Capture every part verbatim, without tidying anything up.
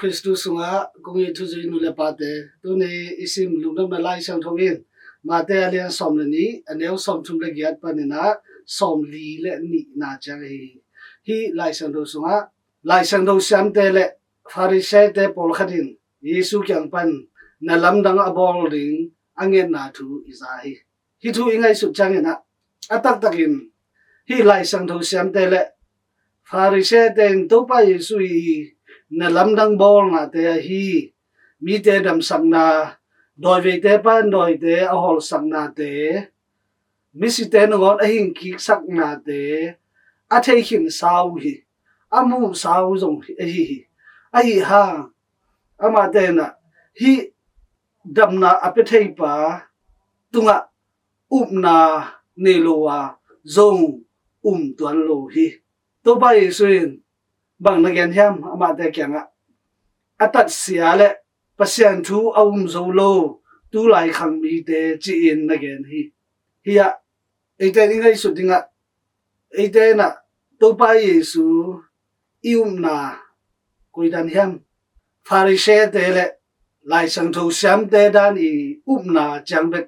Khristu sungah kong it thuzui nu le pate, tuni i sim lungdamna Lai Siangtho in Mate a lian sawm le nih, a neu sawm thum le giat panin ah sawm li le nihna ciang ahi hi. Hih Lai Siangtho sungah Lai Siangtho siamte le Farisee-te pawlkhat in Jesu kiang pan na lamdang a bawl ding a ngetna thu i za hi. Hih thu i ngaihsut ciangin ah, a taktakin hih Lai Siangtho siamte le Farisee-te in Topa Jesu i na lamdang bawlnate ahi, mite damsakna, dawiveite pan dawite a hawlsaknate, misite nangawn a hingkiksaknate a thei khinsa uh hi, a muhsa uh zong ahi hi. Ahi hang amahte in ah hih damna a pia theipa tungah upna nei lo a zong um tuan lo hi. Topa Jesu in bang na gen hiam? Amahte kiangah a tatsia le Pasian thu a um zo lo tulai khang mite ci-in na gen hi. Hih ah eite in i ngaihsut dingah eite in ah Topa Jesu i upna koi dan hiam? Farisee-te le Lai Siangtho siamte dan i upna ciang bek,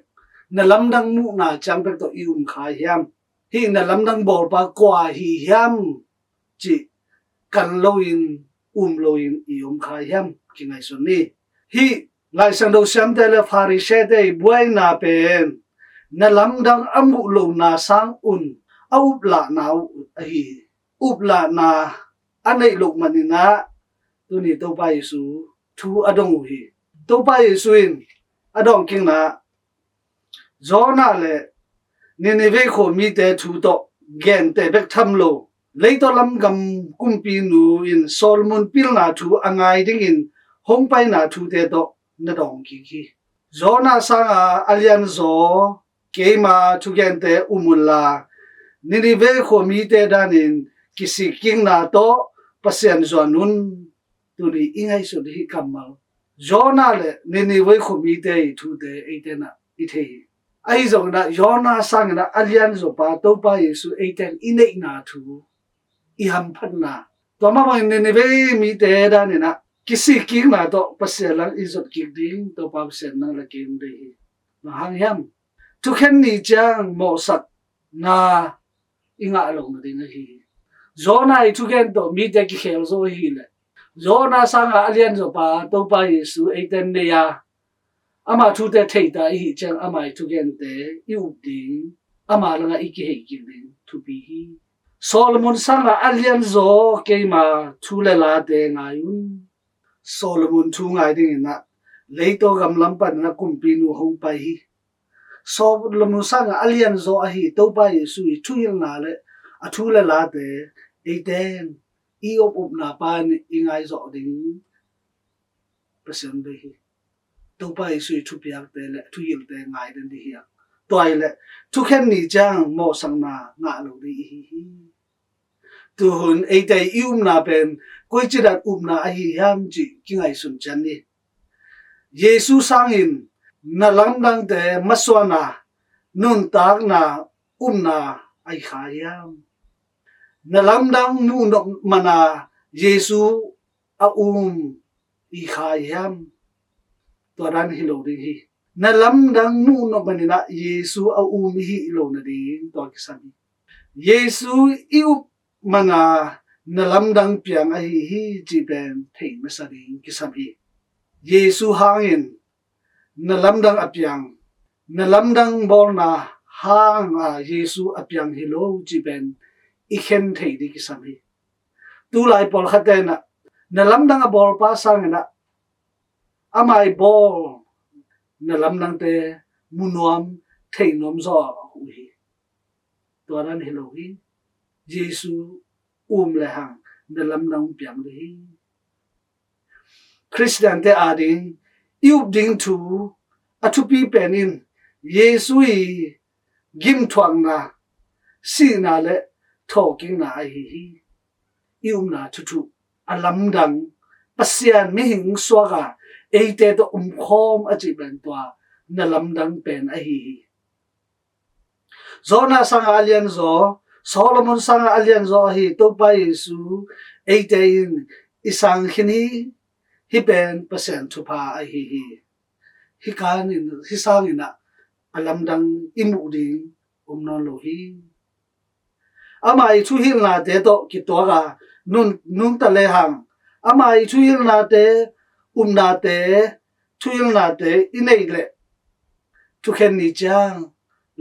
na lamdang muhna ciang bek tawh i um kha hiam? Hih na lamdang bawlpa kua hi hiam cih kan loin, um loin i om kha hiam, kingaihsun ni. Hih Lai Siangtho siamte le Farisee-te i buaina pen na lamdang a muh lohna sang un a uplahna uh ahi hi. Uplahna a neih loh manin ah tuni Topa Jesu thu a dong uh hi. Topa Jesu in a dawngkikna Jonah le Nineveh khua mite thu tawh gente bek tham lo, leitaw lam gam kumpinu in Solomon pilna thu a ngai dingin hong paina thute tawh na dawng kik hi. Jonah sanga a lianzaw keima thugente um unla, Nineveh khua mite danin kisik kikna tawh Pasian zuan un. Tuni i ngaihsut hih kammal Jonah le Nineveh khua mite i thute eite in ah i thei hi. Ahi zongin ah Jonah sangin ah a lianzawpa Topa Jesu eite in i neihna thu, i hamphatna, tua mah bangin Nineveh mite danin ah kisik kikna tawh Pasian lam i zot kik ding Topa Pasian nang le kei hong deih hi. Bang hang hiam? Thukhen ni ciang mawhsakna i ngah lohna ding ahi hi. Jonah i thugen tawh mite kikhel zo ahih leh, Jonah sanga a lianzawpa Topa Jesu eite in nei a, ama thute theita i hih ciang ama i thugente i up ding, ama langah i kihei kik ding thupi hi. Solomon sanga a lianzaw keima thu le late ngai un. Solomon thu ngai dingin ah leitaw gam lam panin ah kumpinu hong pai hi. Solomon sanga a lianzaw ahi Topa Jesu i thuhilhna le a thu le late eite in i op upna pan i ngai zawh ding Pasian deih hi. Topa Jesu i thupiakte le thuhilhte ngai den ding hi a, tua hi leh thukhen ni ciang mawhsakna ngah lo ding i hi hi. Tuhun eite i upna pen koici dan upna ahi hiam cih kingaihsun cian ni. Jesu sangin na lamdangte masuanna, nuntakna, upna ahi kha hiam? Na lamdang muh nop mana Jesu a um i kha hiam? Tua dan hi lo ding hi. Na lamdang muh nop manin ah Jesu a um i hih lo nading tua kisam hi. Jesu i up mana na lamdang piang ahi hi cih pen thei masa ding kisam hi. Jesu hangin na lamdang a piang, na lamdang bawlna hanga Jesu a piang hi lo cih pen i khen thei ding kisam hi. Tulai pawlkhatte in ah na lamdang a bawlpa sangin ah ama i bawl na lamdangte mu nuam, thei nuam zaw uh hi. Tua dan hi lo hi. Jesu um le hang na lamdang piang ding hi. Khristiante ading i up ding thu a thupi pen in Jesu i gimthuakna, sihna le thawhkikna ahi hi. I upna thuthuh a lamdang, Pasian mihing suaka eite tawh umkhawm a cih pen tua na lamdang pen ahi hi. Jonah sanga a lianzaw, Solomon sanga a lianzaw ahi Topa Jesu eite in i sang khin hi. Hih pen Pasian thupha ahi hi. Hih kanin, hih sangin ah a lamdang i muh ding om nawn lo hi. Ama ii thuhilhnate tawh kituak a nung, nungta lehang, ama ii thuhilhnate, upnate, thuhilhnate i neih leh thukhen ni ciang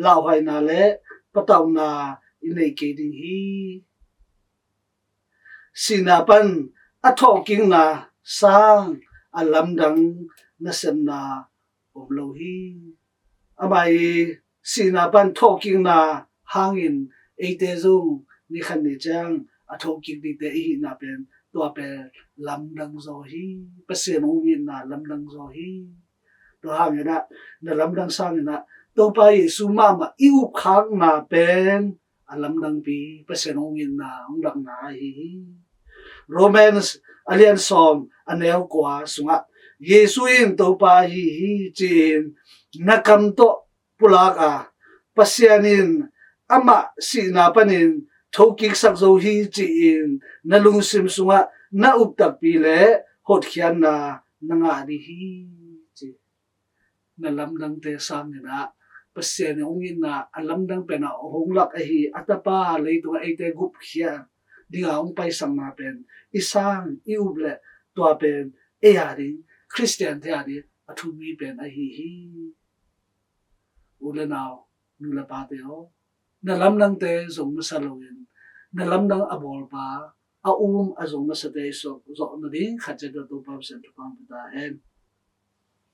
lauhuaina le patauhna i neih kei ding hi. Sihna pan a thawhkikna sang a lamdang nasepna om lo hi. Ama ii sihna pan thawhkikna hangin eite zong ni khat ni ciang a thawhkik dingte i hihna pen tua pen lamdang zaw hi. Pasian hong itna lamdang zaw hi. Tua hangin ah na lamdang sangin ah Topa Jesu mahmah i upkhakna pen a lamdangpi, Pasian hong itna hong lakna ahi hi. Romans a lian sawm a neu kua sungah Jesu in Topa ahi hi ci-in na kam tawh pulak a, Pasian in amah sihna panin thokiksak zo hi ci-in na lungsim sungah na up takpi le hotkhiatna na ngah ding hi ci. Na lamdangte sangin ah Pasian in hong itna a lamdang pen a hong lak ahi a Tapa leitungah eite gupkhiat dinga hong paisakna pen i sang i up le tua pen ei a ding, Khristiante a ding a thupi pen ahi hi. U le nau, nu le pate aw, na lamdangte zong masa loin na lamdang a bawlpa, a um a zong masate i suak zawh nading khat ciat Topa Pasian thupha hong pia ta hen.